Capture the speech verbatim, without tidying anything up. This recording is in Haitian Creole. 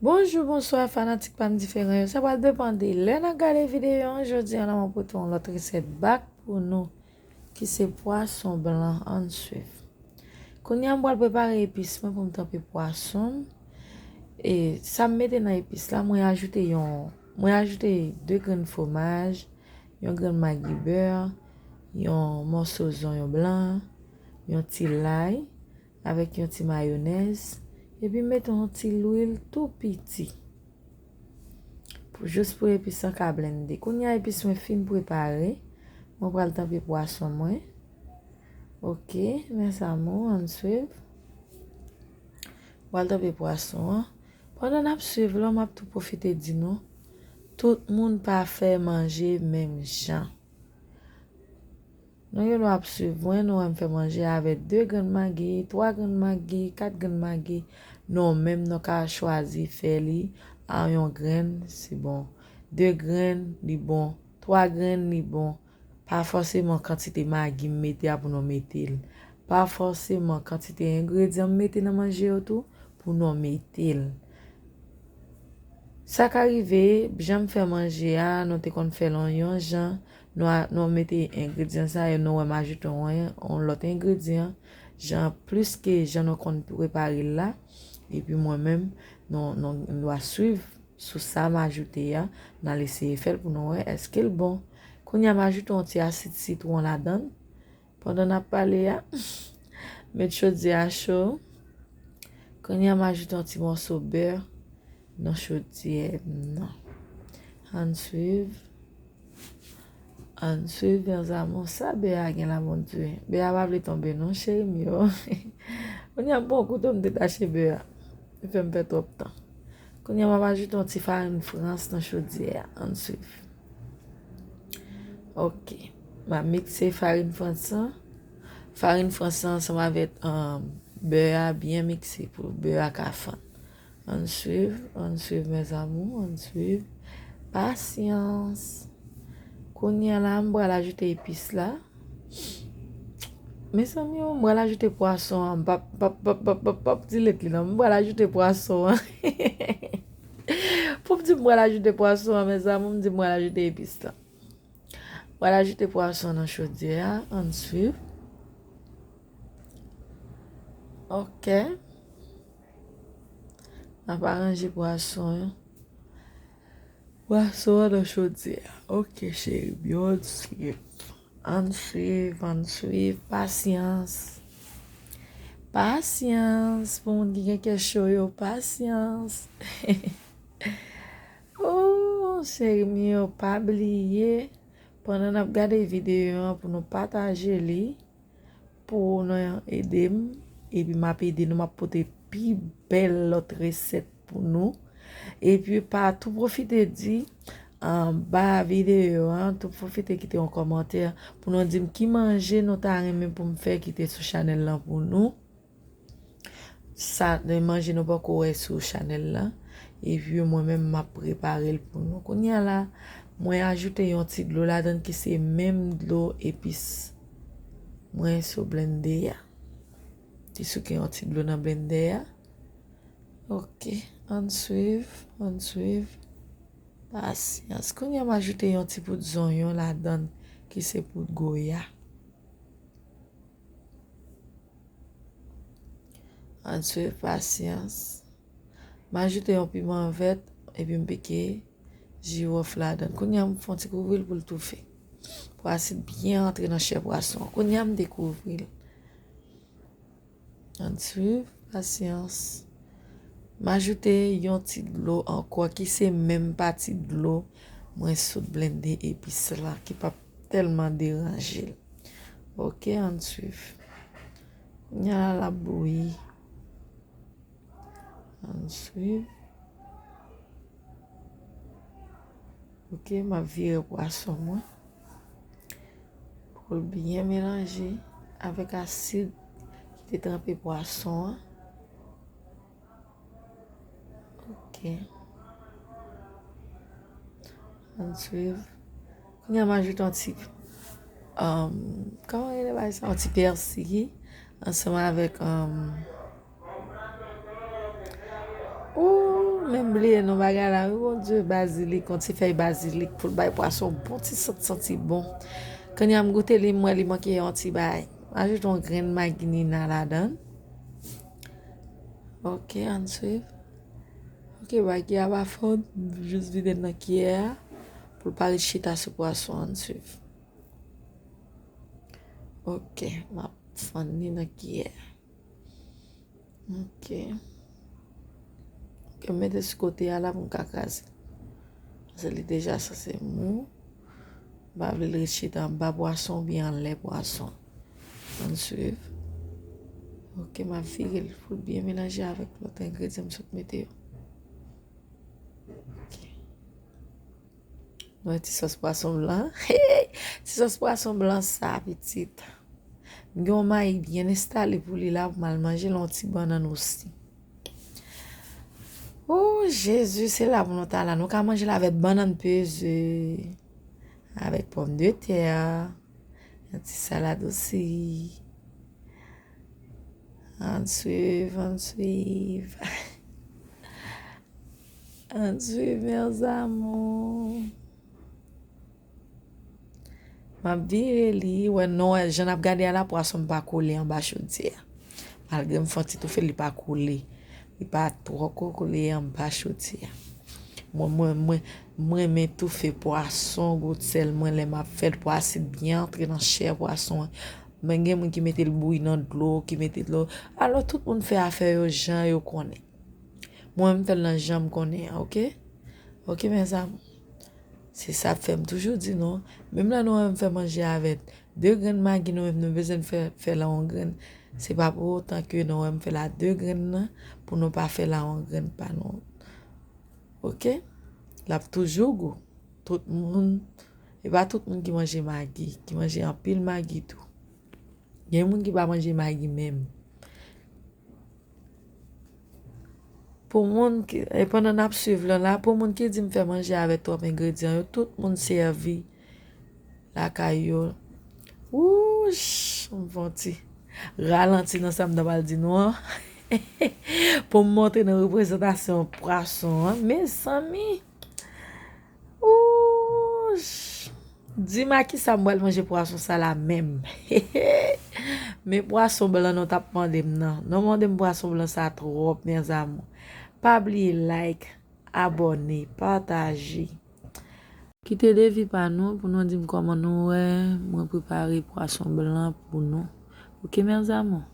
Bonjou, bonswa, fanatik pa m diferan yo. Sa pral depann de lè n ap gade videyo an. Jodi a la, mwen pote yon lòt resèt bak pou nou, ki se pwason blan. Ann swiv. Kounye a, m pral prepare epis mwen pou m tanpe pwason m. E sa m mete nan epis la, mwen ajoute yon, mwen ajoute de grenn fwomaj, yon grenn magi bè, yon mòso zonyon blan, yon ti lay, avèk yon ti mayonèz, epi m mete yon ti lwil tou piti. Pou, jis pou epis lan ka blende. Kounye a epis mwen fin prepare, mwen pral tanpe pwason mwen. Ok, mes amours, ann swiv. Pral tanpe pwason an. Pandan n ap swiv la, m ap tou pwofite di nou, tout moun pa fè manje menm jan. Nou yo nou ap swiv mwen, nou wè m fè manje avèk de grenn magi, twa grenn magi, kat grenn magi. Nou menm nou ka chwazi fè li a yon grenn, se bon. De grenn, li bon. Twa grenn, li bon. Pa fòseman kantite magi m mete a pou nou mete l. Pa fòseman kantite engredyan m mete nan manje yo tou pou nou mete l. Sa ka rive, jan m fè manje a, nou te konn fè l yon, yon jan, nou a, nou mete engredyan sa yo, nou wè m ajoute yon, yon lòt engredyan, jan plis ke jan nou konn prepare l la, epi mwen menm, nou, nou, nou a swiv sou sa m ajoute a, n al eseye fè l pou nou wè èske l bon. Kounye a m ajoute yon ti asid sitwon ladan l. Pandan n ap pale a, met chodyè a cho. Kounye a m ajoute yon ti mòso bè nan chodyè m nan. Ann swiv. Ann swiv, mes amours, sa bè a gen la, Bondye. Bè a pa vle tonbe non, cheri m yo. Kounye a m pran kouto, m detache bè a. Li fè m pè twòp tan. Kounye a m ap ajoute yon ti farin frans nan chodyè a. Ann swiv. Ok. M ap mikse farin frans lan. Farin frans lan ansanm avèk, um, bè a byen mikse pou bè a ka fann. Ann swiv, ann swiv, mes amours, ann swiv. Pasyans. Kounye a la, m pral ajoute epis la. Mezanmi, m pral ajoute pwason an. M p ap, p ap, p ap, p ap, p ap, p ap di let li non. M pral ajoute pwason an. Pou m di m pral ajoute pwason an, mes amours, m di m pral ajoute epis la. M pral ajoute pwason nan chodyè a. Ann swiv. Ok. N ap aranje pwason an. Pwason an nan chodyè a. Ok, cheri m yo, ann swiv. Ann swiv, ann swiv. Pasyans. Pasyans. Pou moun ki gen kè cho yo, pasyans. Oh, cheri m yo, pa bliye, pandan n ap gade videyo an, pou nou pataje li, pou nou ede m, epi m ap ede nou, m ap pote pi bèl lòt resèt pou nou. Epi pa tou pwofite di, anba videyo an, tou pwofite kite yon kòmantè pou nou di m ki manje nou ta renmen pou m fè kite sou chanèl lan pou nou. Sa, manje nou poko wè sou chanèl lan. Epi mwen menm m ap prepare l pou nou. Kounye a la, mwen ajoute yon ti dlo ladan ki se menm dlo epis mwen sou blende a. Ti souke yon ti dlo nan blende a. Ok, ann swiv, ann swiv. Pasyans. Kounye a m ajoute yon ti poud zonyon ladan ki se poud goya. Ann swiv, pasyans. M ajoute yon piman vèt epi m pike jiwòf ladan. Kounye a m fè yon ti kouvri l pou l toufe. Pou asid byen antre nan chè pwason an. Kounye a m dekouvri l. Ann swiv, pasyans. M ajoute yon ti dlo ankò ki se menm pati dlo mwen sot blende epis la ki p ap tèlman deranje l. Ok, ann swiv. Kounye a la l ap bouyi. Ann swiv. Ok, m ap vire pwason mwen. Pou l byen melanje avèk asid ki te tranpe pwason an. Ok. Ann swiv. Kounye a m ajoute yon ti, um, kòman rele bagay sa? Yon ti pèsi ansanm avèk, um, ou, men Bliye non bagay la, wi, Bondye, bazilik, yon ti fèy bazilik pou l bay pwason bon ti sant, santi bon. Kounye a m goute li, m wè li manke yon ti bagay. M ajoute yon grenn magi nina ladan l. Ok, ann swiv. Ok, magi a pa fò, m jis vide l nan kiyè a pou l pa ret chita sou pwason an, ann swiv. Ok, m ap fann li nan kiyè. Ok. Ok, m mete sou kote a la pou m ka kraze. Paske li deja sanse mou. M pa vle l ret chita anba pwason oubyen anlè pwason. Ann swiv. Ok, m ap vire l pou l byen melanje avèk lòt engredyan m sot mete yo. Ok. Nou wè ti sòs pwason blan. Ti sòs pwason blan sa, pitit. M gen yon mayi byen enstale pou li la pou m al manje l, yon ti bannann osi. O Jezi, se la pou nou ta la. Nou ka manje l avèk bannann peze, avèk pòmdetè, yon ti salad osi. Ann swiv, ann swiv. Ann swiv, mes amours. M ap vire li, wè non, wè jan n ap gade a la, pwason m pa kole anba chodyè a. Malgre m fè yon ti toufe, li pa kole. Li pa twò ko-, kole anba chodyè a. Mwen, mwen, mwen, mwen renmen toufe pwason, gout sèl mwen, lè m ap fè l pou asid byen antre nan chè pwason an. Men gen moun ki mete l bouyi nan dlo, ki mete dlo. Alò, tout moun fè afè yo jan yo konnen. Mwen, m fè l nan jan m konnen an, ok? Ok, mes amours. Se sa k fè m toujou di nou, menm lè nou wè m fè manje avèk de grenn magi, nou menm nou bezwen fè, fè l a yon grenn. Se pa pou otan ke nou wè m fè l a de grenn nan, pou nou pa fè l a yon grenn pa nou. Ok? L ap toujou gou. Tout moun, e pa tout moun ki manje magi, ki manje anpil magi tou. Gen moun ki pa manje magi menm. Pou moun ki, e pandan n ap swiv lan la, pou moun ki di m fè manje avèk twòp engredyan yo, tout moun sèvi lakay yo. Wouch, m fè yon ti ralanti nan sa m ta pral di nou an. Pou m montre nou reprezantasyon pwason an. Mezanmi. Wouch. Di m a ki sa m pral manje pwason sa la menm. Men pwason blan nou t ap mande m nan. Nou mande m pwason blan sa twòp, mes amours. Pa bliye like, abòne, pataje. Kite devi pa nou pou nou di m kòman nou wè mwen prepare pwason blan pou nou. Ok, mes amours?